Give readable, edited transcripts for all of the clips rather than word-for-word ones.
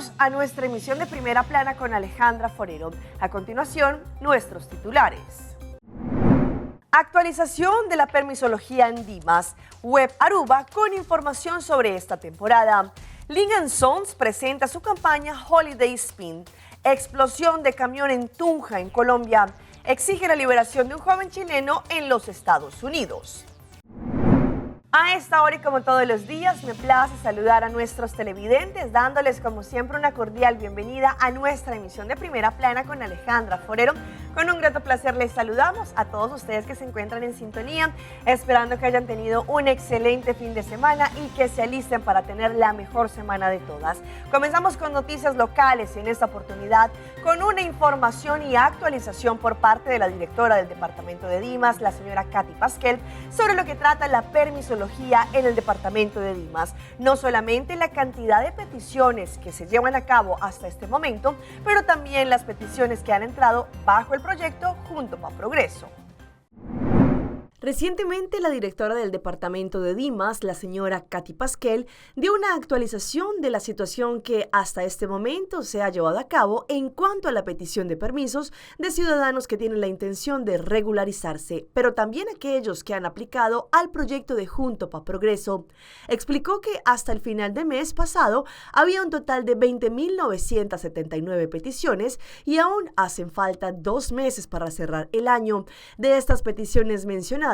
Bienvenidos a nuestra emisión de Primera Plana con Alejandra Forero. A continuación, nuestros titulares. Actualización de la permisología en Dimas. Web Aruba con información sobre esta temporada. Ling Sons presenta su campaña Holiday Spin. Explosión de camión en Tunja, en Colombia. Exige la liberación de un joven chileno en los Estados Unidos. A esta hora y como todos los días, me place saludar a nuestros televidentes, dándoles como siempre una cordial bienvenida a nuestra emisión de Primera Plana con Alejandra Forero. Con un grato placer les saludamos a todos ustedes que se encuentran en sintonía, esperando que hayan tenido un excelente fin de semana y que se alisten para tener la mejor semana de todas. Comenzamos con noticias locales y en esta oportunidad con una información y actualización por parte de la directora del departamento de Dimas, la señora Katy Pasquel, sobre lo que trata la permisología en el departamento de Dimas. No solamente la cantidad de peticiones que se llevan a cabo hasta este momento, pero también las peticiones que han entrado bajo el proyecto Junto pa Progreso. Recientemente, la directora del departamento de Dimas, la señora Katy Pasquel, dio una actualización de la situación que hasta este momento se ha llevado a cabo en cuanto a la petición de permisos de ciudadanos que tienen la intención de regularizarse, pero también aquellos que han aplicado al proyecto de Junto pa Progreso. Explicó que hasta el final de mes pasado había un total de 20.979 peticiones y aún hacen falta 2 meses para cerrar el año. De estas peticiones mencionadas,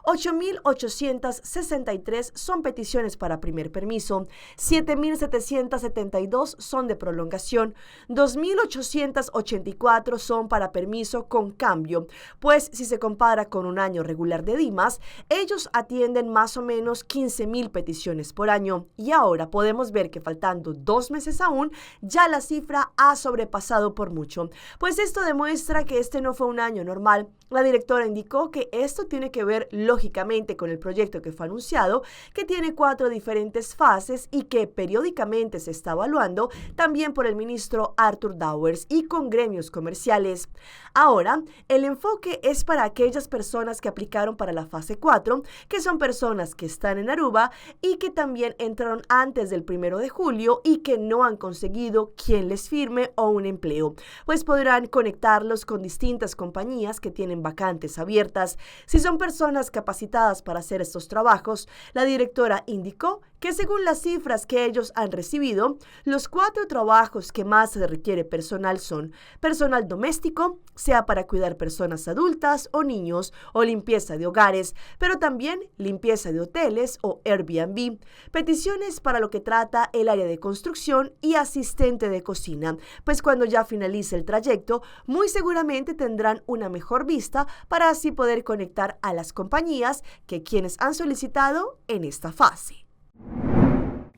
8.863 son peticiones para primer permiso, 7.772 son de prolongación, 2.884 son para permiso con cambio, pues si se compara con un año regular de Dimas, ellos atienden más o menos 15.000 peticiones por año y ahora podemos ver que faltando 2 meses aún, ya la cifra ha sobrepasado por mucho. Pues esto demuestra que este no fue un año normal. La directora indicó que esto tiene que ver lógicamente con el proyecto que fue anunciado, que tiene cuatro diferentes fases y que periódicamente se está evaluando también por el ministro Arthur Dowers y con gremios comerciales. Ahora, el enfoque es para aquellas personas que aplicaron para la fase 4, que son personas que están en Aruba y que también entraron antes del 1 de julio y que no han conseguido quien les firme o un empleo, pues podrán conectarlos con distintas compañías que tienen vacantes abiertas. Si son personas capacitadas para hacer estos trabajos, la directora indicó que según las cifras que ellos han recibido, los cuatro trabajos que más se requiere personal son personal doméstico, sea para cuidar personas adultas o niños, o limpieza de hogares, pero también limpieza de hoteles o Airbnb, peticiones para lo que trata el área de construcción y asistente de cocina, pues cuando ya finalice el trayecto, muy seguramente tendrán una mejor vista para así poder conectar a las compañías que quienes han solicitado en esta fase.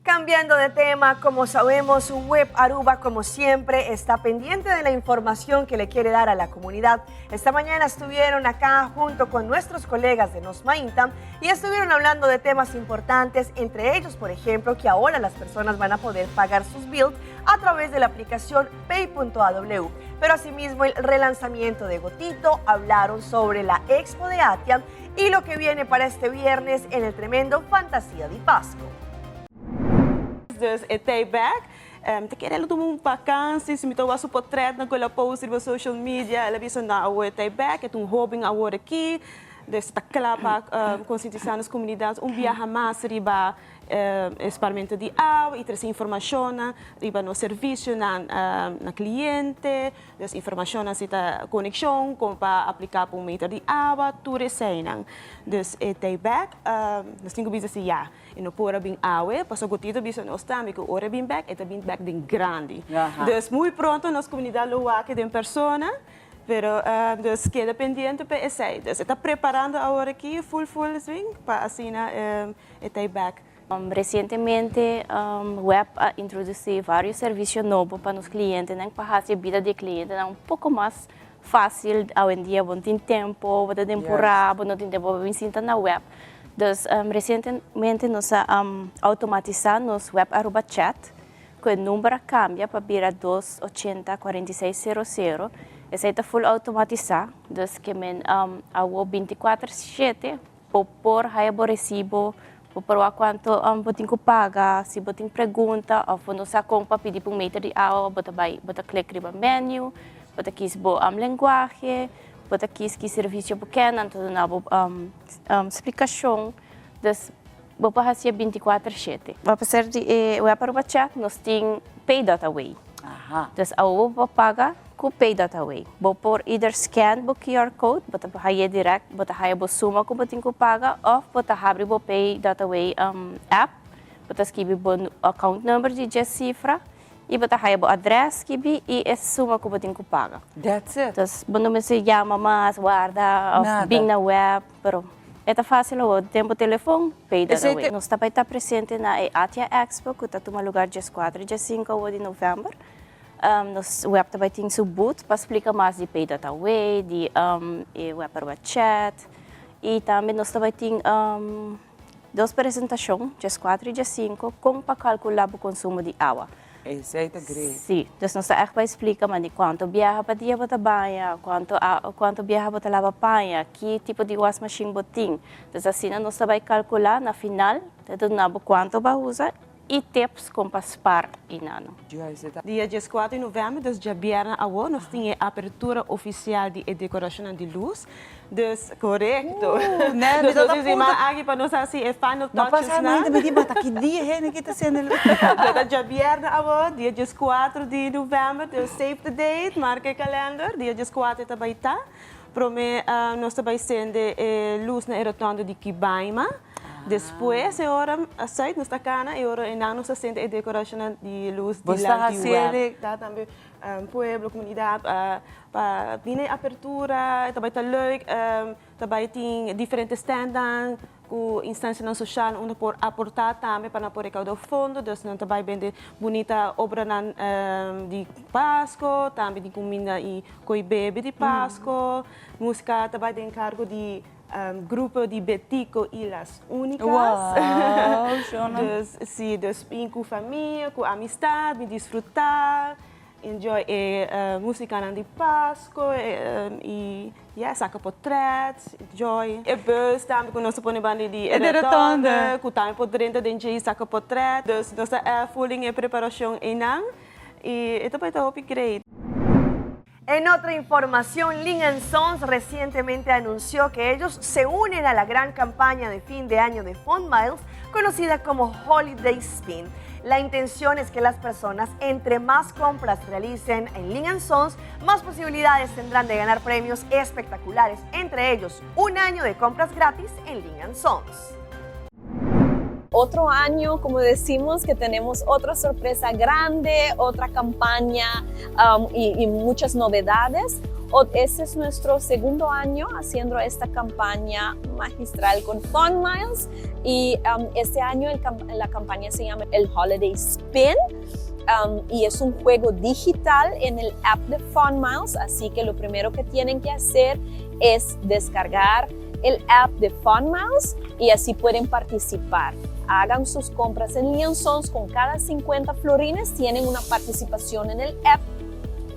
Cambiando de tema, como sabemos, Web Aruba, como siempre, está pendiente de la información que le quiere dar a la comunidad. Esta mañana estuvieron acá junto con nuestros colegas de Nos Mainta y estuvieron hablando de temas importantes, entre ellos, por ejemplo, que ahora las personas van a poder pagar sus bills a través de la aplicación pay.aw. Pero asimismo, el relanzamiento de Gotito, hablaron sobre la Expo de Atia y lo que viene para este viernes en el tremendo Fantasía di Pasco. Dus e ta back. Ta kere el a tuma un vakantie, si mi ta wak su portret nan cu el a post riba social media, el a bisa na e ta back, e un hoben awor aki, dus ta cla pa concientisa e comunidad un biaha mas riba spaarmento di awa y trece informacion riba nos servicio na cliente, dus informacion asina conexion con pa aplica pa un meter di awa, tur esey. Dus e ta back, nos tin cu bisa asina, ja, e no por a bin awe, paso Gotito a bisa nos tambe cu ora bin back, e ta bin back den grandi. Dus muy pronto nos comunidad lo wak e den persona, pero dus keda pendiente pa esey. Dus ta preparando awor aki full full swing pa asina e ta back. Recientemente, Web a introduci varios servicio nobo pa nos clientenan, pa haci bida di cliente un poco mas facil. Hoy en dia, no tin tempo, bo tin temporada, no tin tempo pa sinta na web. Dus recientemente nos a automatisa nos Web Aruba Chat, cu e number a cambia pa bira 280 4600. Esey ta full automatisa, dus kiermen awo 24/7 por haya bo recibo. Bo por wak kuantu bo tin ku paga, si bo tin pregunta òf bo no sa kon pa pidi pa un meter di awa, bo ta bai bo ta klik riba menu, bo ta kis bo lenguahe, bo ta kis ki servisio bo ke, nan ta duna bo splikashon. Dus bo por hasié binti kuater shete. Apesar di e web Aruba Chat nos tin pay dot away. Dus awo bo por paga ku pay dot away. Bo por either scan bo QR code, bo ta haye direct, bo ta haya bo suma ku bo tin ku paga òf bo ta habri bo pay dot away app, bo ta skibi bo account number di djes sifra i bo ta haya bo adrès skibi i e suma ku bo tin ku paga. That's it. Dus bo no mester yama mas, warda òf bin na web, pero e ta fásil awor den bo telefon, pay dot away. Nos ta bai ta presente na e ATIA Expo ku ta tuma lugar djeskuater i djesinku awor di novèmber. Nos web ta bai tin su booth pa splika mas di Pay Dot Away, di e web Aruba Chat i tambe nos ta bai tin dos presentashon, djeskuater i djesinku, kon pa kalkulá bo konsumo di awa. Esei ta great. Sí, dus nos ta ègt bai splika man di kuantu biaha pa dia bo ta baña, kuantu kuantu biaha bo ta laba paña, ki tipo di wasmashin bo tin. Dus asina nos ta bai kalkulá na final ta duna bo kuantu bo a usa I tips kon pa spar i nano. Dia dieskuater di novèmber, dus djabièrnè awor, nos tin e apertura ofisial di e dekorashonnan di lus. Dus, korekto. Dus nos tin siman aki pa nos hasi e final touchesnan. Lo ta djabièrnè awor, dia dieskuater di novèmber, dus save the date, marka e kalènder, dia dieskuater ta bai ta. Promé nos ta bai sende e lus na e rotonde di Kibaima. Despues e ora sùit nos ta kana e ora einan nos ta sende e dekorashonnan di lus dilanti web. Ta tambe pueblo, komunidat pa bini e apertura, ta bai ta leuk, ta bai tin diferente stèndnan ku instansianan soshal unda por aportá tambe pa nan por rekaudá fondo, dus nan ta bai bende bunita obranan di Pasko, tambe di kuminda i koi bebe di Pasko, músika ta bai den kargo di Grupo di Betico y Las Únicas. Wow, shona. Dus si, dus bin ku famia, ku amistad, bin disfruta, enjoy e musikanan di Pasko y ya, saka potret, enjoy. E bus tambe ku nos ta pone banda di e rotonde, ku tambe por drenta den dje y saka potret. Dus nos ta full den e preparashon einan y e ta bai ta hopi great. En otra información, Lin Sons recientemente anunció que ellos se unen a la gran campaña de fin de año de Fun Miles, conocida como Holiday Spin. La intención es que las personas entre más compras realicen en Lin Sons, más posibilidades tendrán de ganar premios espectaculares, entre ellos un año de compras gratis en Lin Sons. Otro año, como decimos, que tenemos otra sorpresa grande, otra campaña y muchas novedades. Ese es nuestro segundo año haciendo esta campaña magistral con Fun Miles y este año la campaña se llama el Holiday Spin. Y es un juego digital en el app de Fun Miles, así que lo primero que tienen que hacer es descargar el app de Fun Miles y así pueden participar. Hagan sus compras en Lee Sons con cada 50 florines tienen una participación en el app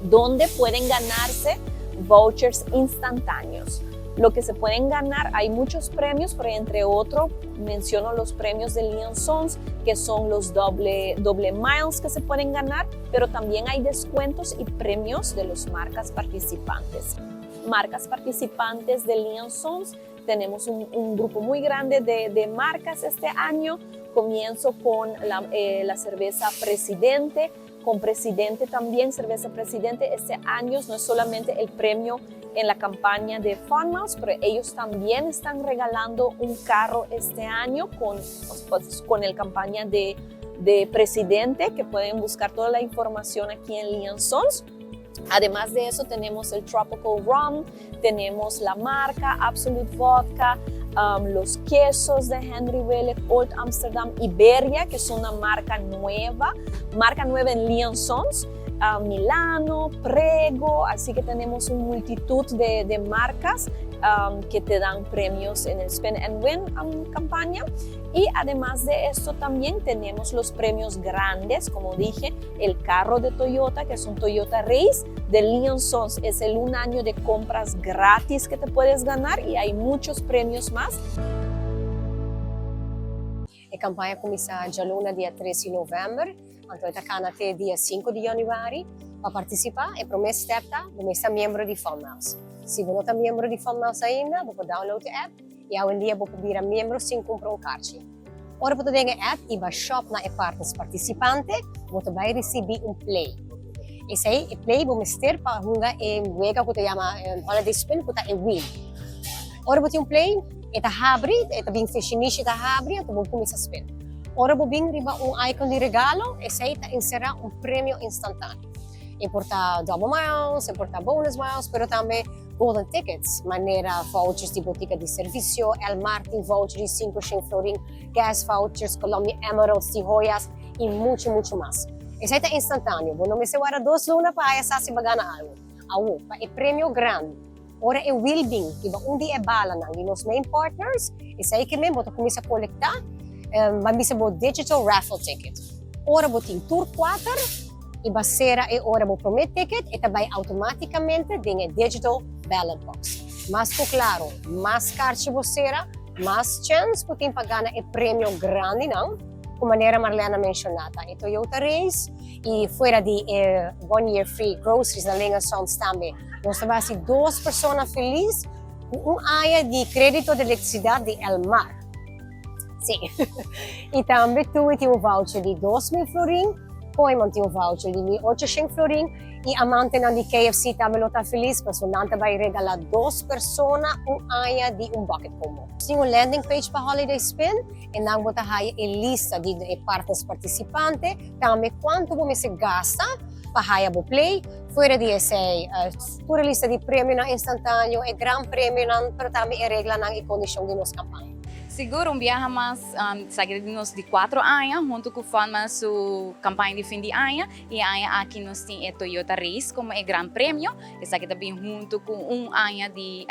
donde pueden ganarse vouchers instantáneos. Lo que se pueden ganar, hay muchos premios, pero entre otros menciono los premios de Lee Sons, que son los doble, doble miles que se pueden ganar, pero también hay descuentos y premios de las marcas participantes. Marcas participantes de Lee Sons, tenemos un grupo muy grande de marcas este año. Comienzo con la cerveza Presidente, con Presidente también, cerveza Presidente, este año no es solamente el premio en la campaña de Fun Miles, pero ellos también están regalando un carro este año pues, con el campaña de Presidente, que pueden buscar toda la información aquí en Lee Sons. Además de eso, tenemos el Tropical Rum, tenemos la marca Absolut Vodka, los quesos de Henry Vélez, Old Amsterdam, Iberia, que es una marca nueva en Lee Sons, Milano, Prego, así que tenemos una multitud de marcas que te dan premios en el Spin and Win campaña. Y además de esto también tenemos los premios grandes, como dije, el carro de Toyota, que es un Toyota Raize de Lee Sons, es el un año de compras gratis que te puedes ganar y hay muchos premios más. E kampaña a kuminsá djaluna dia tres di novèmber, anto e ta kana te dia sinku di yanüari. Pa partisipá, e promé stèp ta bo mester ta miembro di Fun Miles. Si bo no ta miembro di Fun Miles ainda, bo por download e app i awendia bo por bira miembro sin kumpra un karchi. Ora bo ta den e app i ba shop na e partners partisipante, bo ta bai risibí un play. Esei e play bo mester pa hunga e wega ku ta yama Holiday Spin ku ta e wheel. Ora bo tin un play, e ta habri, e ta bin fishinishi ta habri, anto bo kuminsá spin. Ora bo bin riba un icon di regalo, esei ta enserá un premio instantáneo. E por ta double miles, e por ta bonus miles, pero tambe golden tickets, manera vouchers di botica di servicio, El Martin voucher di 500 florin, gas vouchers, Colombia Emeralds di joyas y mucho mucho mas. Esei ta instantáneo, bo no mester warda dos luna pa haya sa si bo a gana algo. Awo, pa e premio grandi, ora e wiel bin riba un di e balanan di nos main partners, esei ke men bo ta kuminsá kolektá, ban bisa bo digital raffle ticket. Ora bo tin tur kuater i ba sera e ora bo promé ticket, e ta bai outomátikamente den e digital ballot box. Mas ku klaro, mas karchi bo sera, mas chèns bo tin pa gana e premio grandinan, ku manera Marlene a menshoná ta e Toyota Race i fuera di e one year free groceries na Ling Sons tambe. Nos ta basi dos persona felis ku un aña di kredito di elektrisidat di Elmar. Sí. I tambe Tui tin un voucher di 2000 florin, Kooiman tin un voucher di 1800 florin i amantenan di KFC tambe lo ta felis pasobra nan ta bai regala dos persona un aña di un bucket combo. Nos tin un landing page pa Holiday Spin i nan bo ta haya e lista di e partners partisipante, tambe kuantu bo mester gasta pa haya bo play. Fuera di esei, tur e lista di premionan instantaneo, e gran premionan, pero tambe e reglanan i kondishon di nos kampaña. Sigur un biaha mas, esaki ta di nos di kuatro aña huntu ku Funman su kampaña di fin di aña i e aña aki nos tin e Toyota Race komo e gran premio. Esaki ta bin huntu ku un aña di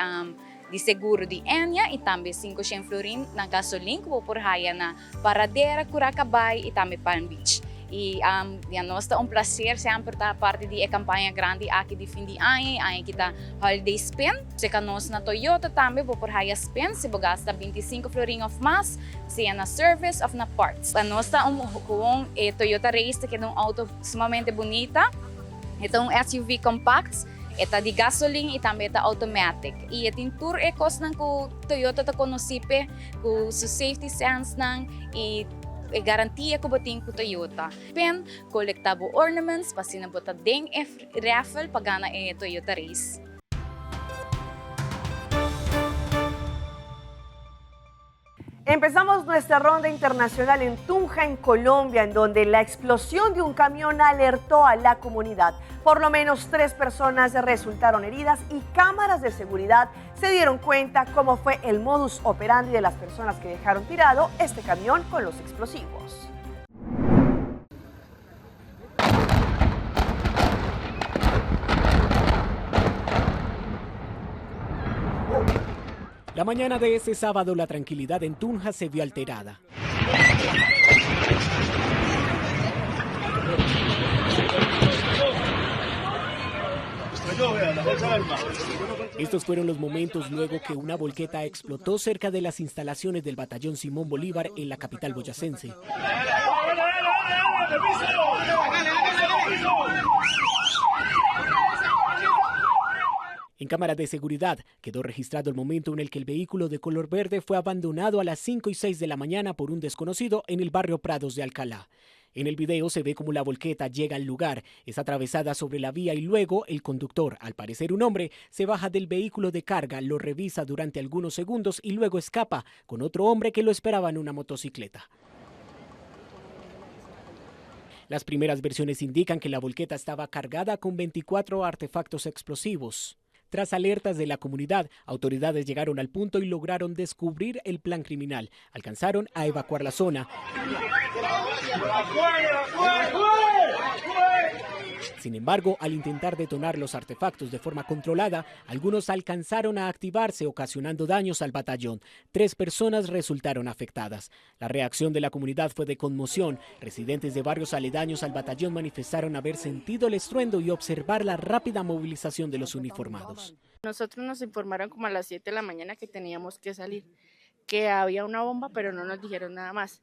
di seguro di Enya i tambe sinku shen florin na gasolin ku bo por haya na Paradera, Curacabay i tambe Palm Beach. I ya nos ta un placer semper ta parti di e campaña grandi aki di fin di aña i aña ki ta Holiday Spin. Cerca nos na Toyota tambe bo por haya spin si bo gasta 25 florin of mas, sea na service of na parts. Pa nos ta un gewoon e Toyota Race ta keda un auto sumamente bunita. E ta un SUV compact. E ta di gasolin i tambe e ta automatic. I e tin tur e kosnan ku Toyota ta konosí p'e, ku su safety sense-nan i e garantia ku bo tin ku Toyota. Pen, kolektá bo ornaments pa asina bo ta den e raffle pa gana e Toyota Race. Empezamos nuestra ronda internacional en Tunja, en Colombia, en donde la explosión de un camión alertó a la comunidad. Por lo menos tres personas resultaron heridas y cámaras de seguridad se dieron cuenta cómo fue el modus operandi de las personas que dejaron tirado este camión con los explosivos. La mañana de ese sábado la tranquilidad en Tunja se vio alterada. Estos fueron los momentos luego que una volqueta explotó cerca de las instalaciones del batallón Simón Bolívar en la capital boyacense. En cámara de seguridad quedó registrado el momento en el que el vehículo de color verde fue abandonado a las 5 y 6 de la mañana por un desconocido en el barrio Prados de Alcalá. En el video se ve como la volqueta llega al lugar, es atravesada sobre la vía y luego el conductor, al parecer un hombre, se baja del vehículo de carga, lo revisa durante algunos segundos y luego escapa con otro hombre que lo esperaba en una motocicleta. Las primeras versiones indican que la volqueta estaba cargada con 24 artefactos explosivos. Tras alertas de la comunidad, autoridades llegaron al punto y lograron descubrir el plan criminal. Alcanzaron a evacuar la zona. Sin embargo, al intentar detonar los artefactos de forma controlada, algunos alcanzaron a activarse, ocasionando daños al batallón. Tres personas resultaron afectadas. La reacción de la comunidad fue de conmoción. Residentes de barrios aledaños al batallón manifestaron haber sentido el estruendo y observar la rápida movilización de los uniformados. Nosotros nos informaron como a las 7 de la mañana que teníamos que salir, que había una bomba, pero no nos dijeron nada más.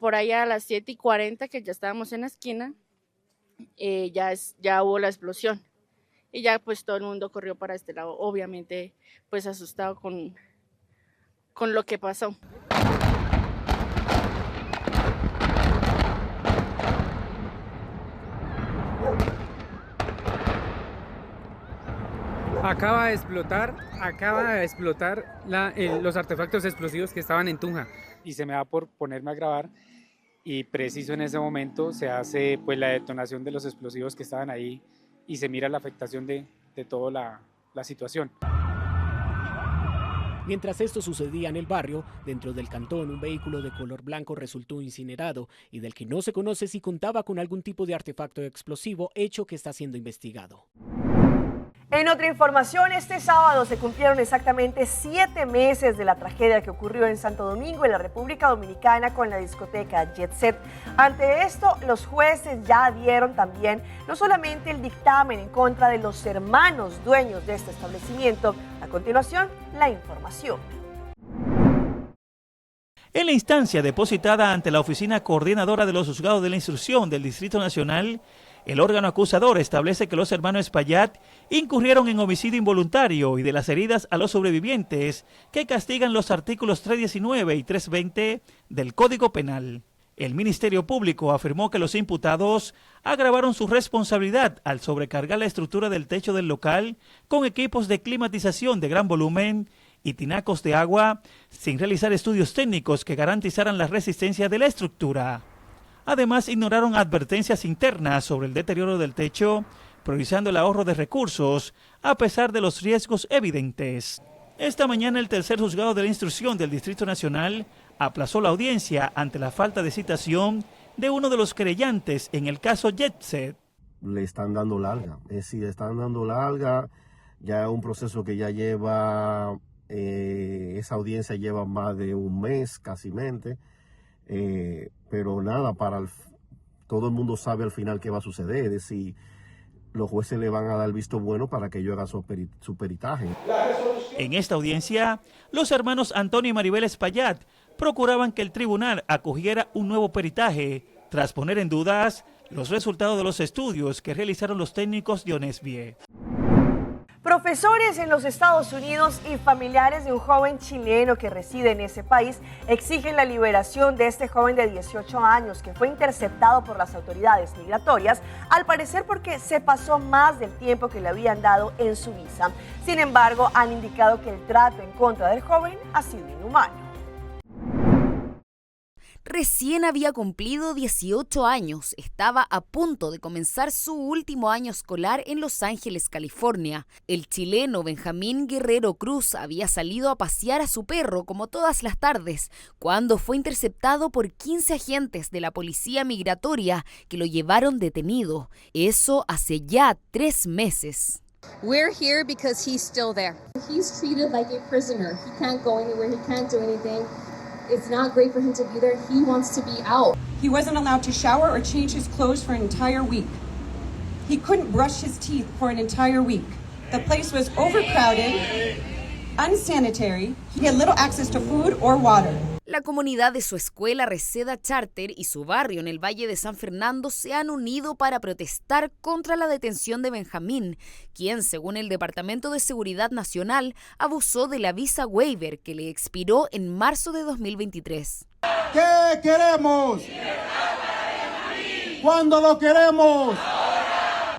Por allá a las 7:40 que ya estábamos en la esquina, eh, ya, es, ya hubo la explosión. Y ya pues todo el mundo corrió para este lado, obviamente pues asustado con, con lo que pasó. Acaba de explotar, acaba de explotar los artefactos explosivos que estaban en Tunja. Y se me da por ponerme a grabar y preciso en ese momento se hace pues la detonación de los explosivos que estaban ahí y se mira la afectación de, de toda la, la situación. Mientras esto sucedía en el barrio, dentro del cantón un vehículo de color blanco resultó incinerado y del que no se conoce si contaba con algún tipo de artefacto explosivo, hecho que está siendo investigado. En otra información, este sábado se cumplieron exactamente 7 meses de la tragedia que ocurrió en Santo Domingo, en la República Dominicana, con la discoteca Jet Set. Ante esto, los jueces ya dieron también no solamente el dictamen en contra de los hermanos dueños de este establecimiento. A continuación, la información. En la instancia depositada ante la Oficina Coordinadora de los Juzgados de la Instrucción del Distrito Nacional, el órgano acusador establece que los hermanos Espaillat incurrieron en homicidio involuntario y de las heridas a los sobrevivientes que castigan los artículos 319 y 320 del Código Penal. El Ministerio Público afirmó que los imputados agravaron su responsabilidad al sobrecargar la estructura del techo del local con equipos de climatización de gran volumen y tinacos de agua sin realizar estudios técnicos que garantizaran la resistencia de la estructura. Además, ignoraron advertencias internas sobre el deterioro del techo, priorizando el ahorro de recursos a pesar de los riesgos evidentes. Esta mañana el tercer juzgado de la instrucción del Distrito Nacional aplazó la audiencia ante la falta de citación de uno de los querellantes en el caso Jetset. Le están dando larga, es decir, le están dando larga, ya es un proceso que ya lleva, esa audiencia lleva más de un mes casi mente, pero nada, todo el mundo sabe al final qué va a suceder, es decir, los jueces le van a dar visto bueno para que ellos hagan su peritaje. En esta audiencia, los hermanos Antonio y Maribel Espaillat procuraban que el tribunal acogiera un nuevo peritaje, tras poner en dudas los resultados de los estudios que realizaron los técnicos de Onesvie. Profesores en los Estados Unidos y familiares de un joven chileno que reside en ese país exigen la liberación de este joven de 18 años que fue interceptado por las autoridades migratorias, al parecer porque se pasó más del tiempo que le habían dado en su visa. Sin embargo, han indicado que el trato en contra del joven ha sido inhumano. Recién había cumplido 18 años, estaba a punto de comenzar su último año escolar en Los Ángeles, California. El chileno Benjamín Guerrero Cruz había salido a pasear a su perro como todas las tardes, cuando fue interceptado por 15 agentes de la policía migratoria que lo llevaron detenido. Eso hace ya 3 meses. We're here because he's still there. He's treated like a prisoner. He can't go anywhere. He can't do anything. It's not great for him to be there. He wants to be out. He wasn't allowed to shower or change his clothes for an entire week. He couldn't brush his teeth for an entire week. The place was overcrowded, unsanitary. He had little access to food or water. La comunidad de su escuela Reseda Charter y su barrio en el Valle de San Fernando se han unido para protestar contra la detención de Benjamín, quien, según el Departamento de Seguridad Nacional, abusó de la visa waiver que le expiró en marzo de 2023. ¿Qué queremos? ¿Cuándo lo queremos?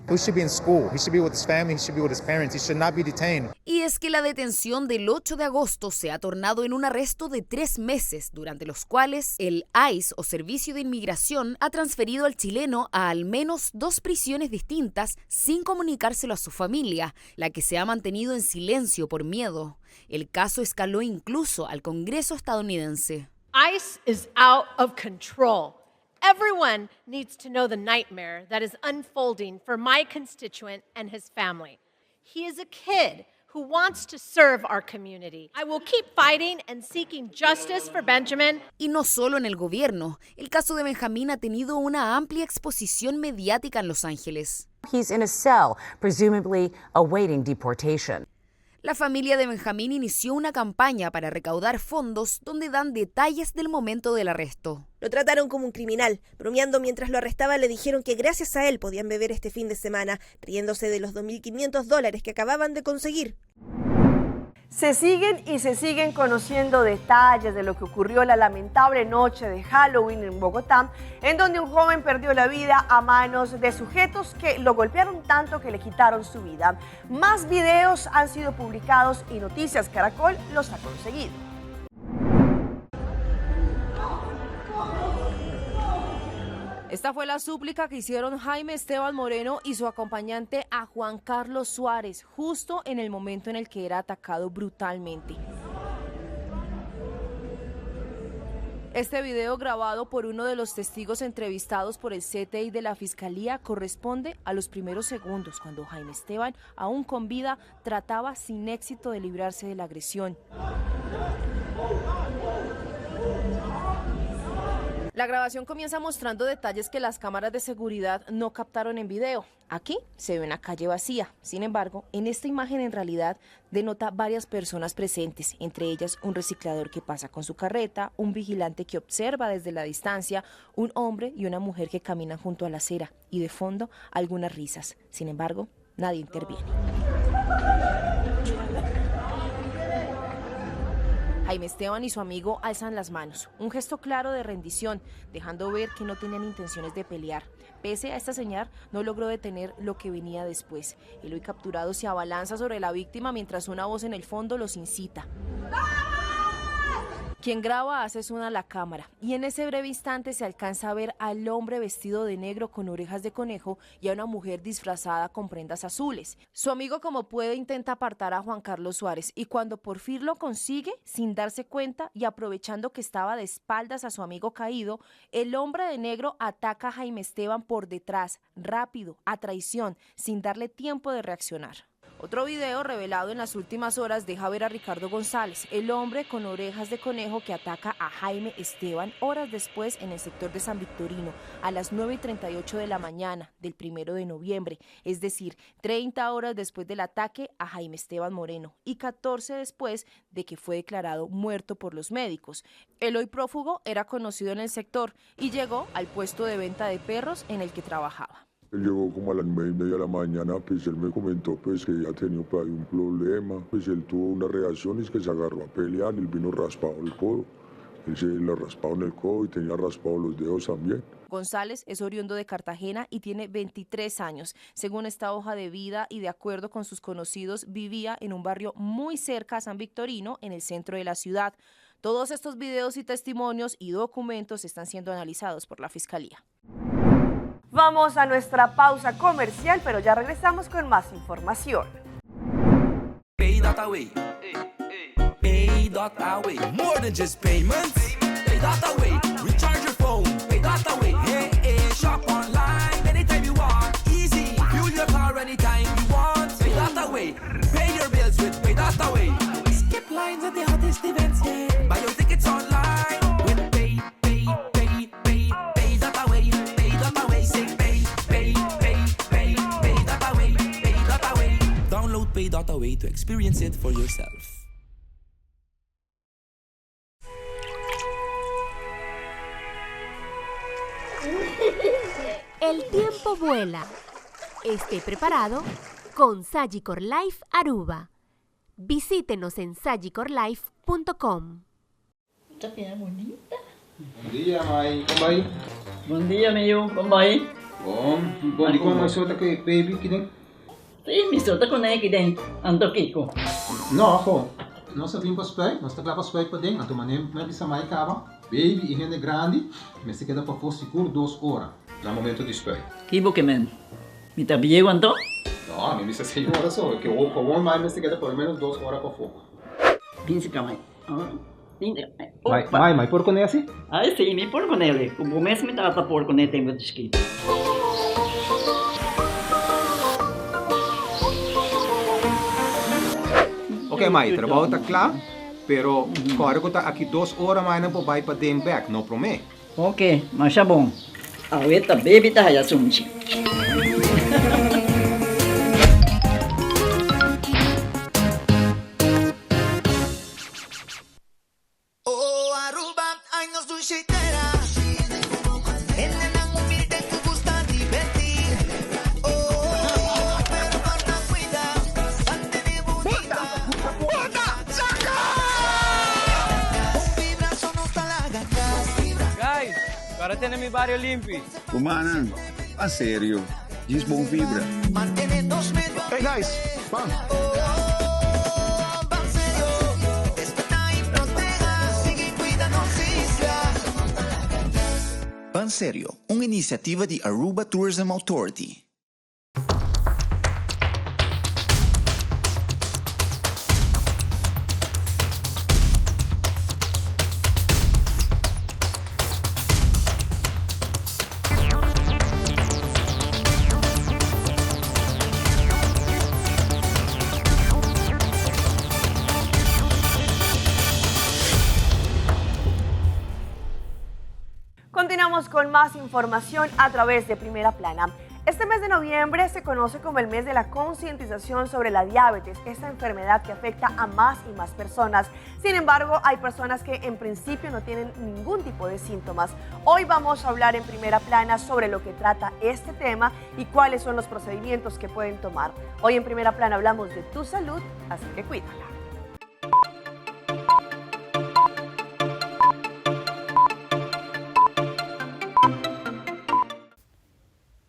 He should be in school. He should be with his family. He should be with his parents. He should not be detained. Y es que la detención del 8 de agosto se ha tornado en un arresto de 3 meses, durante los cuales el ICE, o Servicio de Inmigración, ha transferido al chileno a al menos 2 prisiones distintas sin comunicárselo a su familia, la que se ha mantenido en silencio por miedo. El caso escaló incluso al Congreso estadounidense. ICE is out of control. Everyone needs to know the nightmare that is unfolding for my constituent and his family. He is a kid who wants to serve our community. I will keep fighting and seeking justice for Benjamin. Y no solo en el gobierno. El caso de Benjamín ha tenido una amplia exposición mediática en Los Ángeles. He's in a cell, presumably awaiting deportation. La familia de Benjamín inició una campaña para recaudar fondos donde dan detalles del momento del arresto. Lo trataron como un criminal. Bromeando mientras lo arrestaba le dijeron que gracias a él podían beber este fin de semana, riéndose de los 2.500 dólares que acababan de conseguir. Se siguen y se siguen conociendo detalles de lo que ocurrió la lamentable noche de Halloween en Bogotá, en donde un joven perdió la vida a manos de sujetos que lo golpearon tanto que le quitaron su vida. Más videos han sido publicados y Noticias Caracol los ha conseguido. Esta fue la súplica que hicieron Jaime Esteban Moreno y su acompañante a Juan Carlos Suárez, justo en el momento en el que era atacado brutalmente. Este video grabado por uno de los testigos entrevistados por el CTI de la Fiscalía corresponde a los primeros segundos cuando Jaime Esteban, aún con vida, trataba sin éxito de librarse de la agresión. La grabación comienza mostrando detalles que las cámaras de seguridad no captaron en video. Aquí se ve una calle vacía. Sin embargo, en esta imagen en realidad denota varias personas presentes, entre ellas un reciclador que pasa con su carreta, un vigilante que observa desde la distancia, un hombre y una mujer que caminan junto a la acera y de fondo algunas risas. Sin embargo, nadie interviene. Jaime Esteban y su amigo alzan las manos, un gesto claro de rendición, dejando ver que no tenían intenciones de pelear. Pese a esta señal, no logró detener lo que venía después. El hoy capturado se abalanza sobre la víctima mientras una voz en el fondo los incita. Quien graba hace zoom a la cámara y en ese breve instante se alcanza a ver al hombre vestido de negro con orejas de conejo y a una mujer disfrazada con prendas azules. Su amigo como puede intenta apartar a Juan Carlos Suárez y cuando por fin lo consigue, sin darse cuenta y aprovechando que estaba de espaldas a su amigo caído, el hombre de negro ataca a Jaime Esteban por detrás, rápido, a traición, sin darle tiempo de reaccionar. Otro video revelado en las últimas horas deja ver a Ricardo González, el hombre con orejas de conejo que ataca a Jaime Esteban horas después en el sector de San Victorino a las 9:38 de la mañana del 1 de noviembre, es decir, 30 horas después del ataque a Jaime Esteban Moreno y 14 después de que fue declarado muerto por los médicos. El hoy prófugo era conocido en el sector y llegó al puesto de venta de perros en el que trabajaba. Él llegó como a las 9:30 de la mañana, pues él me comentó pues que había tenido por ahí un problema, pues él tuvo una reacción y es que se agarró a pelear, él vino raspado el codo, él se lo raspado en el codo y tenía raspado los dedos también. González es oriundo de Cartagena y tiene 23 años. Según esta hoja de vida y de acuerdo con sus conocidos, vivía en un barrio muy cerca a San Victorino, en el centro de la ciudad. Todos estos videos y testimonios y documentos están siendo analizados por la Fiscalía. Vamos a nuestra pausa comercial, pero ya regresamos con más información. Pay.away. Pay.away. More than just payments. Pay.away. Recharge your phone. Pay.away. Hey, hey. Shop online anytime you want. Easy. Fuel your car anytime you want. Pay.away. Pay your bills with Pay.away. Skip lines at the hottest events. Yeah. Buy your tickets online with Pay, Pay, Pay, Pay, Pay.away. Pay.away. Say Pay, Pay, Pay, Pay, Pay.away. Pay.away. Download Pay.away to experience it for yourself. El tiempo vuela. Esté preparado con Sagicor Life Aruba. Visítenos en sagicorlife.com. Ta bien bonita. Bon dia, mai. Con bay? Bon dia, mi yu. Con bay? Bon. Bon, di con mai so ta cu e baby aki den? Sí, mi so ta cu ne aki den. Anto kico? No, ajo. Nos a bin pa spuit. Nos ta cla pa spuit paden. Anto mane mi a bisa mai caba, baby y hende grandi mester keda pafó sigur dos ora na momento di spuit. Ki bo ke men? Mi ta bieu anto? No, mi bisa seis ora so. Ke gewoon mai mester keda por lo menos dos ora pafó. Binsi ka mai. Mai, mai, mai por kuné asi? Ai si, mi por kuné li. Ku bo mes mi tata por kuné tempu di chikito. Ok mai, trabou ta kla, pero kòrda ku ta aki dos ora mai nan por bai paden bèk, no promé. Ok, masha bon. Awe ta baby ta haya sunchi. Guys, para tene mi bario limpi. Rumannan, pa serio, djis bon vibra. Hey guys, ban! Ban Serio, un iniciativa di Aruba Tourism Authority. Continuamos con más información a través de Primera Plana. Este mes de noviembre se conoce como el mes de la concientización sobre la diabetes, esta enfermedad que afecta a más y más personas. Sin embargo, hay personas que en principio no tienen ningún tipo de síntomas. Hoy vamos a hablar en primera plana sobre lo que trata este tema y cuáles son los procedimientos que pueden tomar. Hoy en primera plana hablamos de tu salud, así que cuídala.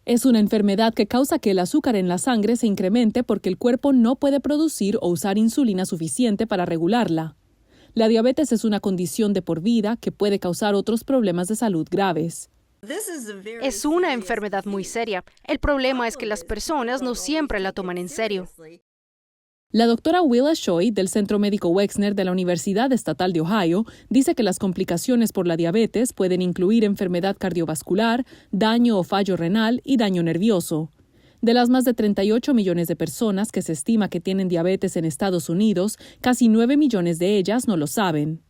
Es una enfermedad que causa que el azúcar en la sangre se incremente porque el cuerpo no puede producir o usar insulina suficiente para regularla. La diabetes es una condición de por vida que puede causar otros problemas de salud graves. Es una enfermedad muy seria. El problema es que las personas no siempre la toman en serio. La doctora Willa Choi del Centro Médico Wexner de la Universidad Estatal de Ohio dice que las complicaciones por la diabetes pueden incluir enfermedad cardiovascular, daño o fallo renal y daño nervioso. De las más de 38 millones de personas que se estima que tienen diabetes en Estados Unidos, casi 9 millones de ellas no lo saben.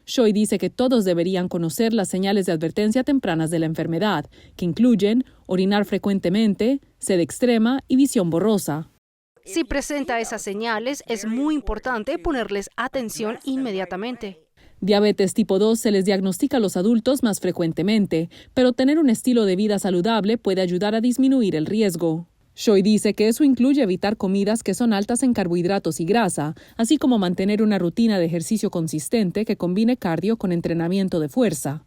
Choi dice que todos deberían conocer las señales de advertencia tempranas de la enfermedad, que incluyen orinar frecuentemente, sed extrema y visión borrosa. Si presenta esas señales, es muy importante ponerles atención inmediatamente. Diabetes tipo 2 se les diagnostica a los adultos más frecuentemente, pero tener un estilo de vida saludable puede ayudar a disminuir el riesgo. Choi dice que eso incluye evitar comidas que son altas en carbohidratos y grasa, así como mantener una rutina de ejercicio consistente que combine cardio con entrenamiento de fuerza.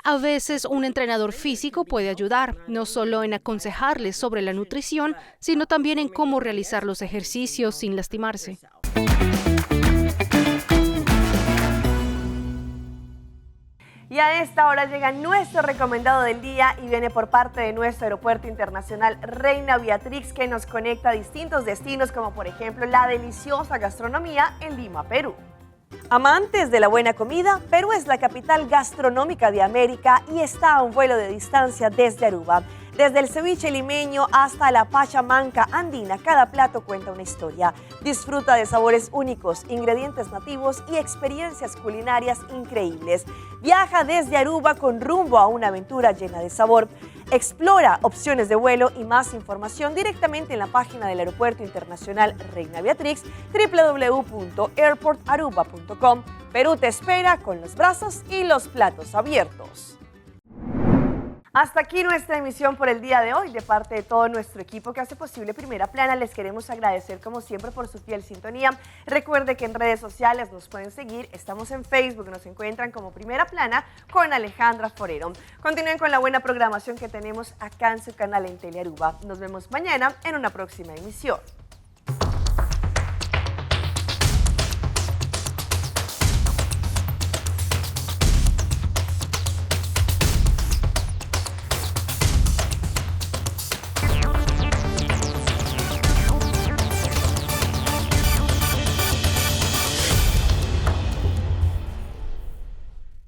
A veces un entrenador físico puede ayudar, no solo en aconsejarles sobre la nutrición, sino también en cómo realizar los ejercicios sin lastimarse. Y a esta hora llega nuestro recomendado del día y viene por parte de nuestro Aeropuerto Internacional Reina Beatrix, que nos conecta a distintos destinos, como por ejemplo la deliciosa gastronomía en Lima, Perú. Amantes de la buena comida, Perú es la capital gastronómica de América y está a un vuelo de distancia desde Aruba. Desde el ceviche limeño hasta la pachamanca andina, cada plato cuenta una historia. Disfruta de sabores únicos, ingredientes nativos y experiencias culinarias increíbles. Viaja desde Aruba con rumbo a una aventura llena de sabor. Explora opciones de vuelo y más información directamente en la página del Aeropuerto Internacional Reina Beatrix, www.airportaruba.com. Perú te espera con los brazos y los platos abiertos. Hasta aquí nuestra emisión por el día de hoy. De parte de todo nuestro equipo que hace posible Primera Plana, les queremos agradecer como siempre por su fiel sintonía. Recuerde que en redes sociales nos pueden seguir. Estamos en Facebook, nos encuentran como Primera Plana con Alejandra Forero. Continúen con la buena programación que tenemos acá en su canal en Telearuba. Nos vemos mañana en una próxima emisión.